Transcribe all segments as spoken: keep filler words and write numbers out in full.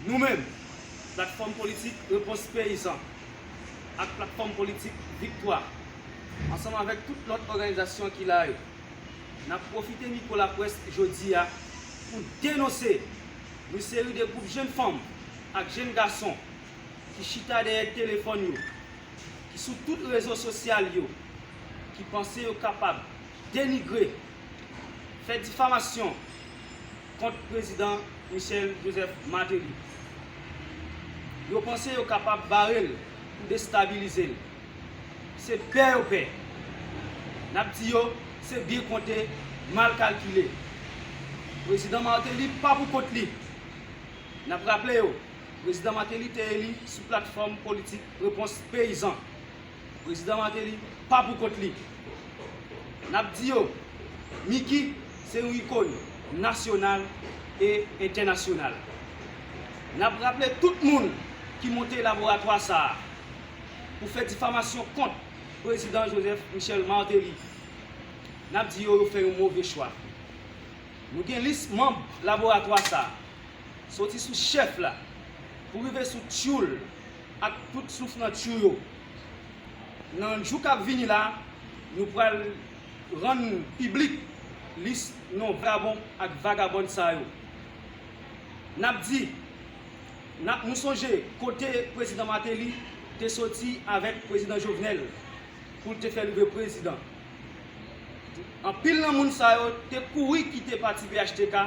Nou menm, Platfòm Politik Repons Peyizan ak Platfòm Politik Viktwa, ansanm avèk tout lòt òganizasyon ki la yo, n ap pwofite mikwo laprès jodi a pou denonse yon seri de gwoup jèn fanm ak jèn gason ki chita dèyè telefòn yo, ki sou tout rezo sosyal yo, ki panse yo kapab denigre, fè difamasyon kont Prezidan Michel Joseph Martelly. Yo panse yo kapab bare l pou destabilize l. Se pè yo pè. N ap di yo, se byen konte, mal kalkile. Prezidan Martelly pa pou kont li. N ap raple yo, Prezidan Martelly te eli sou platfòm politik Repons Peyizan. Prezidan Martelly pa pou kont li. N ap di yo, Micky se yon ikòn nasyonal e entènasyonal. N ap raple tout moun ki monte laboratwa sa a pou fè difamasyon kont Prezidan Joseph Michel Martelly. N ap di yo, yo fè yon move chwa. Nou gen lis manm laboratwa sa a, soti sou chèf la pou rive sou tchoul ak tout souf nan tchou yo. Nan jou k ap vini la, nou pral rann piblik lis non vagabon ak vagabòn sa yo. N ap di, n ap, nou sonje kote Prezidan Martelly te soti avèk Prezidan Jovenel pou l te fè l rive prezidan. Anpil nan moun sa yo te kouri kite pati P H T K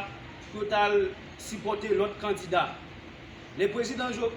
pou yo t al sipòte lòt kandida. Lè Prezidan Jo-